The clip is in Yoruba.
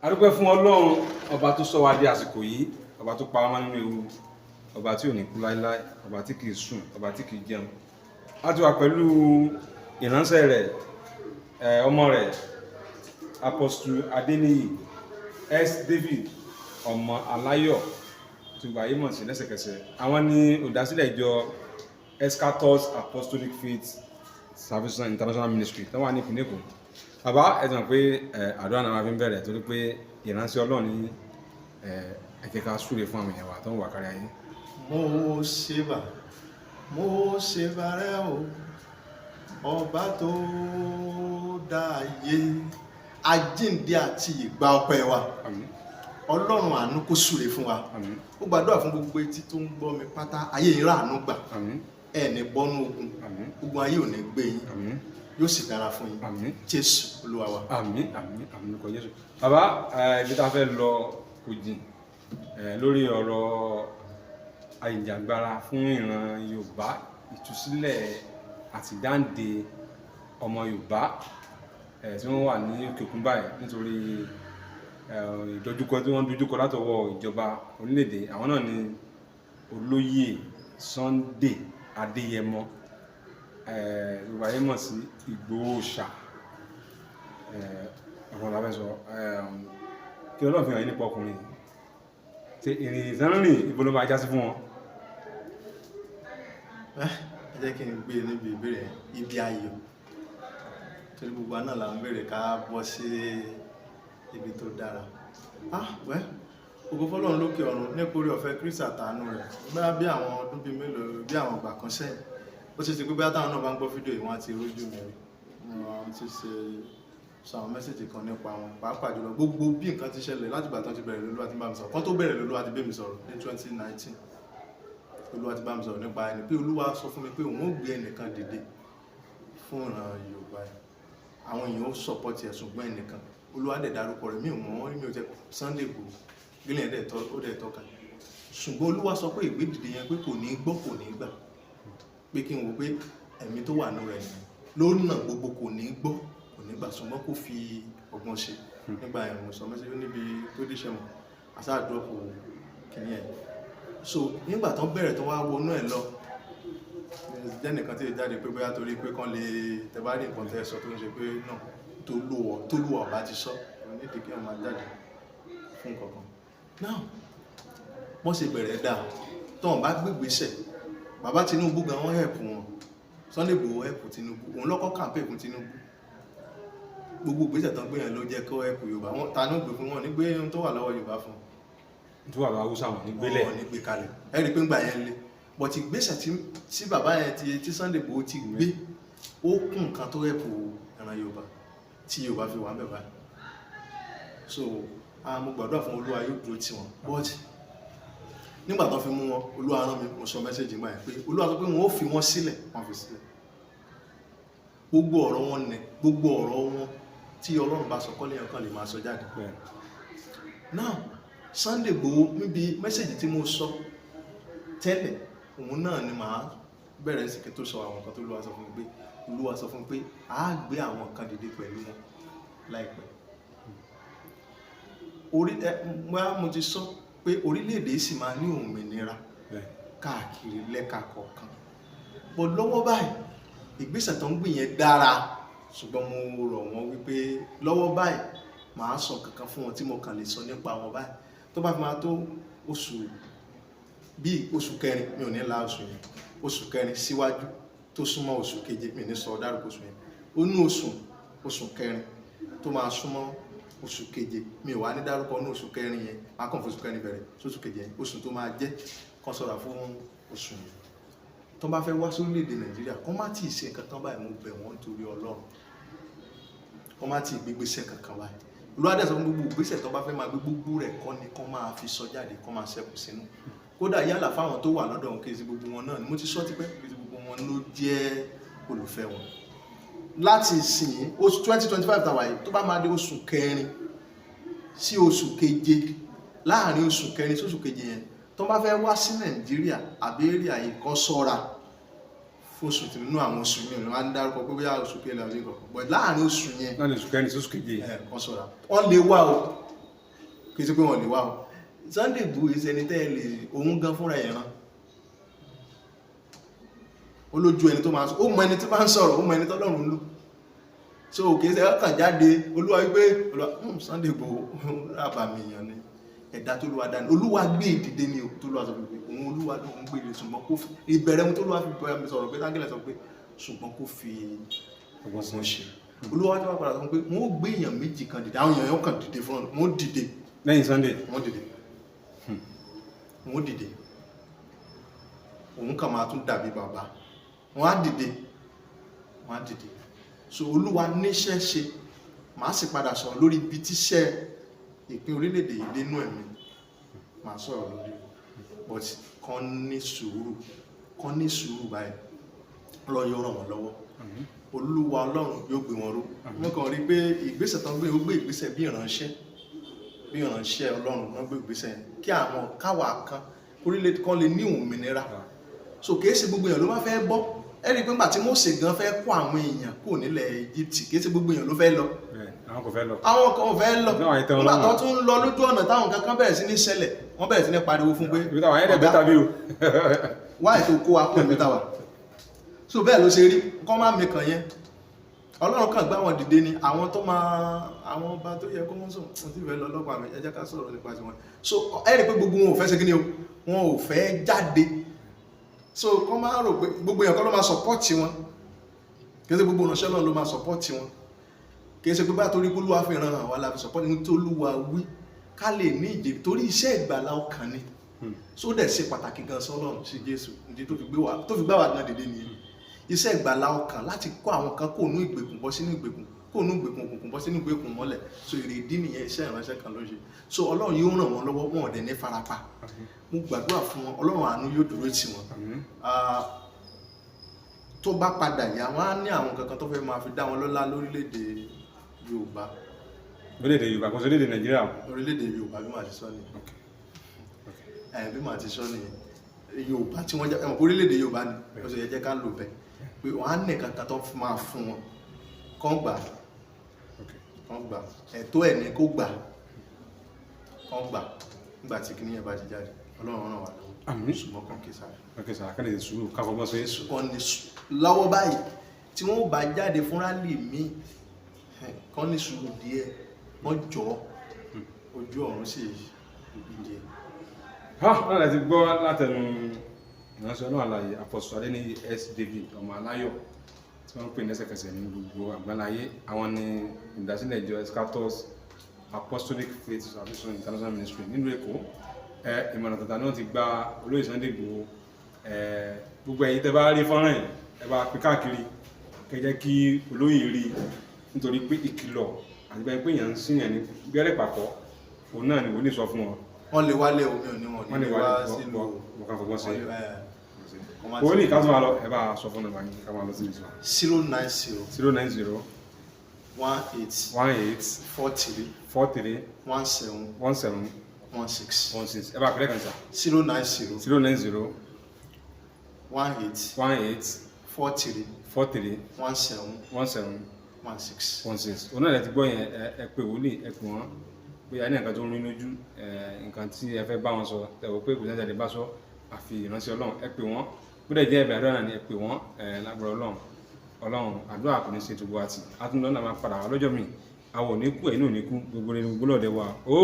A dúpẹ́ fún Ọlọ́run ọba tó sọ wá di àsìkò yìí, ọba tó pa wá nínú ewu, ọba tí ò ní kú láéláé, ọba tí kìí sùn, ọba tí kìí jẹun. A ti wà pẹ̀lú ìránṣẹ́ rẹ̀, ọmọ rẹ̀, Apostle Adeniyi S. David, ọmọ aláyọ̀ tí gbogbo ayé mọ̀ sí lẹ́sẹ̀kẹsẹ̀. Àwọn ní olùdásílẹ̀ ìjọ Eschatos Apostolic Faith Salvation International Ministry tó wà ní ìpínlẹ̀ Èkó. Bàbá, ẹ ti mọ̀ pé àdúrà náà máa fi ń bẹ̀rẹ̀, torí pé ìránṣẹ́ Ọlọ́run ní. Ẹ jẹ́ ká súre fún àwọn èèyàn wa tó ń wà kárí ayé. Mo ṣèbà, mo ṣèbà rẹ o, ọba tó dá ayé. Àjíǹde àti ìgbà ọpẹ́ wa. Àmín. Ọlọ́run àánú kó súre fún wa. Àmín. Ó gbàdúrà fún gbogbo etí tó ń gbọ́ mi pátá, ayé yìí ràánú gbà. Àmín. Ẹ ní bọ́nú ogun. Àmín. Ogun ayé ò ní gbé yín. Àmín. Yóò sì dára fún yín. Àmín. Jésù Olúwa wa. Àmín, àmín, àmín lórúkọ Jésù. Bàbá, ibi tá a fẹ́ lọ kò jìn lórí ọ̀rọ̀ àìjàgbara fún ìran Yorùbá, ìtúsílẹ̀ àti dáǹdè ọmọ Yorùbá tí wọ́n wà ní òkè òkun báyìí nítorí ìdojúkọ tí wọ́n dojúkọ látọwọ́ ìjọba orílẹ̀-èdè. Àwọn náà ni olóyè Sunday Adéyẹmọ, Yorùbá yẹn mọ̀ sí Ìgbòho ṣà. Ọ̀rọ̀ la fẹ́ sọ. Kí Ọlọ́run fi hàn yín nípa ọkùnrin yìí? Ṣe ìrìn ìsánrìn ibo ló máa já sí fún wọn? Ẹ jẹ́ kí n gbé níbi ìbéèrè yẹn, ibi ayọ̀, torí gbogbo wa náà là ń béèrè ká bọ́ sí ibi tó dára. Ah wẹ́, ògo fọ́lọ́run lókè ọ̀run nípa orí ọ̀fẹ́ Kristi àtàánú rẹ̀. Gbá bí àwọn ọdún bíi mélòó, bí àwọn ìgbà kan sẹ́yìn, ó ṣe ti pé bí táwọn náà bá ń gbọ́ fídíò yìí, wọ́n á ti rójú mi rí. Wọ́n ti ṣe sọ àwọn message kan nípa wọn, pàápàá jùlọ gbogbo bí nǹkan ti ṣẹlẹ̀ láti ìgbà tán ti bẹ̀rẹ̀. Lolúwa ti bá mi sọ̀rọ̀ kán tó bẹ̀rẹ̀, lolúwa ti bá mi sọ̀rọ̀ ní 2019. Olúwa ti bá mi sọ̀rọ̀ nípa ẹni pé Olúwa sọ fún mi pé òun ó gbé ẹnìkan dìde fún ìran Yorùbá yìí, àwọn èèyàn ó support ẹ̀, ṣùgbọ́n ẹnìkan Olúwa dẹ̀ dárúkọ rẹ̀, mi ò mọ̀ wọ́n rí, mi ò jẹ́ Sunday Igboho gílẹ̀ ẹ̀ dẹ̀ ó dẹ̀ tọ́ka. Ṣùgbọ́n Olúwa sọ pé ìgbédìde yẹn, pé kò ní gbọ́, kò ní gbà, pé kí n wò pé ẹ̀mí tó wà nínú rẹ̀ nìyẹn ló nà gbogbo, kò ní gbọ́, kò ní gbà, ṣùgbọ́n kò fi ọgbọ́n ṣe. Nígbà yẹn, mo sọ message níbi tó díṣẹ́ mọ̀ àṣà drop kìíní ẹ̀. So nígbà tó bẹ̀rẹ̀, tó wá wọnú ẹ̀ lọ, jẹ́ nìkan tí ì jáde pé bóyá torí pé kán lè tẹ bá rí nǹkan tẹ́ sọ tó ń ṣe pé náà tó lù ọ̀bá ti sọ nídìí kí wọ́n máa jáde fún nǹkan kan. Now, wọ́n ṣe bẹ̀rẹ̀ dáa tọ́wọ́n bá gbégbèsẹ̀. Bàbá Tinubu gan, wọ́n help wọn. Sunday Igboho help Tinubu, òun lọ́kọ́ campaign fún Tinubu. Gbogbo ìgbésẹ̀ tán gbé yẹn ló jẹ́ kó help Yorùbá. Wọn ta ní ó gbé fún wọn ní gbé ohun tó wà lọ́wọ́ Yorùbá fún. Tó wà lọ́wọ́ Haúsá, wọn ní gbélẹ̀. Wọn ní gbé kalẹ̀. Ẹ rí i pé ńgbà yẹn le, but ìgbésẹ̀ tí bàbá yẹn ti tí Sunday Igboho ti gbé, ó kún nǹkan tó help ìran Yorùbá tí Yorùbá fi wà ń bẹ̀ báyìí. So mo gbàdúrà fún Olúwa, yóò dúró tì wọ́n. But nígbà tó fi mú wọn, Olúwa rán mi, mo sọ message gbà yẹn pé Olúwa sọ pé wọn ó fi wọn sílẹ̀. Wọ́n fi sílẹ̀. Gbogbo ọ̀rọ̀ wọn ní, gbogbo ọ̀rọ̀ wọn tí Ọlọ́run bá sọ kọ́lé yẹn kan lè máa sọ jáde. Now, Sunday Igboho, níbi message tí mo sọ tẹ́lẹ̀, òun náà ni màá bẹ̀rẹ̀ sí kí tó sọ àwọn kan tó Olúwa sọ fún mi, pé Olúwa sọ fún mi pé a gbé àwọn kan dìde pẹ̀lú wọn láìpẹ́. Orí ẹ mo ti sọ pé orílẹ̀-èdè yìí sì máa ní òmìnira káàkiri lẹ́ka kọ̀ọ̀kan bọ̀. Lọ́wọ́ báyìí, ìgbésẹ̀ tó ń gbìn yẹn dára, ṣùgbọ́n mo rọ̀ wọ́n wípé lọ́wọ́ báyìí, màá sọ kankan fún wọn tí mo kàn lè sọ nípa wọn báyìí. Tó bá fi máa tó oṣù bíi oṣù kẹrin, mi ò ní la oṣù yẹn, oṣù kẹrin síwájú tó súnmọ́ oṣù keje, mi ò ní sọ dárúkọ oṣù yẹn. Ó ní oṣù kẹrin tó máa súnmọ́ oṣù keje, mi ò wá ní dárúkọ ní oṣù kẹrin yẹn, máa kàn fún oṣù kẹrin bẹ̀rẹ̀ sóṣù keje yẹn, oṣù tó máa jẹ́ kán ṣọ́ra fún oṣù yẹn. Tó bá fẹ́ wá sórílẹ̀-èdè Nàìjíríà, kán má tíì ṣe nǹkan kan báyìí. Mo bẹ̀ wọ́n nítorí Ọlọ́run, kán má tíì gbégbésẹ̀ kankan báyìí. Olúwa dẹ̀ sọ fún gbogbo ìgbésẹ̀ tó bá fẹ́ máa gbé, gbogbo rẹ̀ kọ́ ni kán máa fi sọ jáde, kán máa ṣẹ́kù sínú. Kódà yálà fáwọn tó wà lọ́dọ̀ wọn, kì í ṣe gbogbo wọn náà ni mo ti sọ tipẹ́, kì í ṣe gbogbo wọn ló jẹ́ olùfẹ́ wọn. Láti ìsìn oṣù 2025 tàwa yìí, tó bá máa dé oṣù kẹrin sí oṣù keje, láàrin oṣù kẹrin sí oṣù keje yẹn, tó bá fẹ́ wá sí Nàìjíríà àbí area yìí, kán ṣọ́ra fóṣù tí nínú àwọn oṣù mi ò ní wá ń dárúkọ pé bóyá oṣù kẹlẹ àbí nǹkan, but láàrin oṣù yẹn. Láàrin oṣù kẹrin sí oṣù keje. Ẹ kán ṣọ́ra, wọ́n lè wá o. Kì í ṣe pé wọn lè wá o. Sunday Igboho ṣe ẹni tẹ́ ẹ lè òun gan fúnra ẹ̀ ràn. Ó lójú ẹni tó máa sọ, ó mọ ẹni tó bá ń sọ̀rọ̀, ó mọ ẹni tọ́lọ́run ń lò. So kì í ṣe ọkàn jáde Olúwa wípé Olúwa, Sunday Igboho rábàmì èèyàn ni, ẹ̀dá tó lúwa dání, Olúwa gbé ìdìde ni o. Tó lúwa sọ pé òun Olúwa ló ń gbé ìdìde, ṣùgbọ́n kó fi ìbẹ̀rẹ̀ ohun tó lúwa fi bẹ̀rẹ̀ mi sọ̀rọ̀ pé tángẹ́lẹ̀ sọ pé ṣùgbọ́n kó fi Ọgbọ́n ọgbọ́n ṣe. Olúwa tó wá padà sọ pé wọ́n ó gbé èèyàn méjì kan dìde, àwọn èèyàn kan dìde fún wọn, wọ́n dìde. Lẹ́yìn Sunday. Wọ́n dìde, wọ́n dìde. Òun kàn máa tún dàbí bàbá, wọ́n á dìde, wọ́n á dìde. So Olúwa níṣẹ́ ṣe. Màá sì padà sọ̀rọ̀ lórí ibi tíṣẹ́ ìpín orílẹ̀-èdè yìí dénú ẹ̀mí, màá sọ̀rọ̀ lórí rẹ̀. But kàn ní sùúrù, kàn ní sùúrù báyìí. Ọlọ́run yóò ràn wọ́n lọ́wọ́. Olúwa Ọlọ́run yóò gbé wọn ró. Wọ́n kàn rí pé ìgbésẹ̀ tán gbé, ó gbé ìgbésẹ̀ bí ìránṣẹ́, bí ìránṣẹ́ Ọlọ́run. Wọ́n gbé ìgbésẹ̀ yẹn kí àwọn káwa kan orílẹ̀-èdè kan lè ní òmìnira. So kìí ṣe gbogbo èèyàn ló máa fẹ́ bọ́. Ẹ rí i pé nígbà tí Mósè gan fẹ́ kó àwọn èèyàn kúrò nílẹ̀ Egypt, kìí ṣe gbogbo èèyàn ló fẹ́ lọ. Bẹ́ẹ̀, àwọn kò fẹ́ lọ. Àwọn kan ò fẹ́ lọ. Náà, àìtẹ́ wọn Nígbà tó lọ́rùn. tún ń lọ lójú ọ̀nà, táwọn kankan bẹ̀rẹ̀ sí ní ṣẹlẹ̀, wọ́n bẹ̀rẹ̀ sí ní pariwo fún pé Ibi táwọn ayẹ́dẹ̀ "Ọ̀gá, bẹ́ẹ̀ tàbí o. wá ètò kó wa kó ìlú táwa." So bẹ́ẹ̀ ló ṣe rí. Kọ́ má mi kàn yẹn, Ọlọ́run kàn gbá wọn dìde ni. Àwọn tó máa, àwọn ọba tó yẹ kó wọ́n sùn, wọ́n ti fẹ́ lọ ọlọ́pàá mi, ẹ jẹ́ ká sọ̀rọ̀ nípa tiwọn. So ẹ rí i pé gbogbo wọn ò fẹ́ ṣe kí ni o, wọn ò fẹ́ jáde. So kọ́ máa rò pé gbogbo èèyàn kọ́ ló máa support wọn. Kì í ṣe gbogbo ìránṣẹ́ náà ló máa support wọn. Kì í ṣe pé bá torí pé Olúwa fi ràn wá la fi support ní tó Olúwa wí ká lè ní ìjèrè, torí iṣẹ́ ìgbàlá ọkàn ni. So dẹ̀ ṣe pàtàkì gan sọ́lọ́run, sí Jésù. Ìdí tó fi gbé wa, tó fi gbá wa gan dìde nìyẹn, iṣẹ́ ìgbàlá ọkàn, láti kó àwọn kan kó nú ìgbèkùn bọ́ sínú ìgbèkùn, kó nú ìgbèkùn òkùnkùn bọ́ sínú ìgbèkùn mọ́lẹ̀. So èrè ìdí nìyẹn, iṣẹ́ ìránṣẹ́ kan ló ṣe. So Ọlọ́run yóò ràn wọ́n lọ́wọ́, wọn ò dẹ̀ ní farapa. Mo gbàdúrà fún wọn, Ọlọ́run àánú yóò dúró tì wọ́n. Ah, tó bá padà yá, wọn á ní àwọn kankan tó fẹ́ máa fi dá wọn lọ́lá lórílẹ̀‐èdè Yorùbá. Orílẹ̀-èdè Yorùbá, kò sí orílẹ̀-èdè Nàìjíríà o. Orílẹ̀-èdè Yorùbá, bí màá ti sọ nìyẹn. Ẹ bí màá ti sọ nìyẹn, Yorùbá tí wọ́n jẹ́ ẹ̀mọ̀ pé orílẹ̀-èdè Yorùbá ni ó sì yẹ jẹ́ ká lò bẹ́ẹ̀, pé wọ́n á ní kankan tó máa fún wọn kán gbà, kán gbà. Ẹ̀tọ́ ẹ̀ ní kó gbà, kán gbà. Nígbà tí kìnìyàn bá ti jáde, Ọlọ́run ràn wá lọ́wọ́. Àmín. Ṣùgbọ́n kàn kí sáré. Ok sir, kí ni sùúrù ká fọgbọ́n ṣe. Kàn ní lọ́wọ́ báyìí tí wọ́n bá jáde fún rally míì, kàn ní sùúrù díẹ̀, wọ́n jọ ojú ọ̀run sì ibi díẹ̀. Ha, náà lẹ ti gbọ́ látẹnu ìránṣẹ́ náà, àlàyé Apostle Adéníyì S. David ọmọ aláyọ̀ tí wọ́n ń pè ní ẹsẹ̀kẹsẹ̀ ní gbogbo àgbáláyé. Àwọn ní ìdásílẹ̀ ìjọ Eschatos Apostolic Faith Salvation International Ministry nílùú Èkó. Ẹ ìmọ̀ràn tàtà ni wọ́n ti gba olóyè Sunday Igboho. Ẹ gbogbo ẹ̀yin tẹ́ bá rí fọ́nrán yìí, ẹ bá pín káàkiri, kẹ́ jẹ́ kí olóyè rí i, nítorí pé ìkìlọ̀ àti bẹ́ẹ̀ pé èèyàn ń síyàn ní gbẹ́rẹ́ pàkọ́, òun náà ni wòlíì sọ fún wọn. Wọ́n lè wálé omi ò ní wọn Wọ́n ní lè wá wálé sílùú. Wọ́n kàn fọgbọ́n sí. Wọ́n lè, kọ́ má Wòlíì, ká tó máa lọ, ẹ bá sọ fún ọmọ yín, ká máa lọ sí ìṣọ́. 090 090 18 18 43 43 17 17 16. 16. Ẹ bá pẹ̀lẹ́ kan sà. 090 090 18 18 43 43 17 17 16. 16. Òun náà lẹ ti gbọ́ yẹn. Ẹ pé wòlíì, ẹ pè wọ́n bóyá ní nǹkan tó ń rí lójú ẹ, nǹkan tí ẹ fẹ́ bá wọn sọ, ẹ wò pé kò sẹ́ńtẹ̀ lè bá sọ àfi ìránṣẹ́ Ọlọ́run, ẹ pè wọ́n. Bó dẹ̀ jẹ́ ẹ̀bẹ̀ àdúrà náà ni, ẹ pè wọ́n. Ẹ lágbára Ọlọ́run, Ọlọ́run àdúrà kò ní ṣe tó gbọ́ àti àtúndọ́ náà máa padà wá lọ́jọ́ míì. Àwọn ò ní kú, ẹ̀yin ò ní kú, gbogbo rẹ̀ ní gbogbo lọ́ọ̀dẹ wa ó.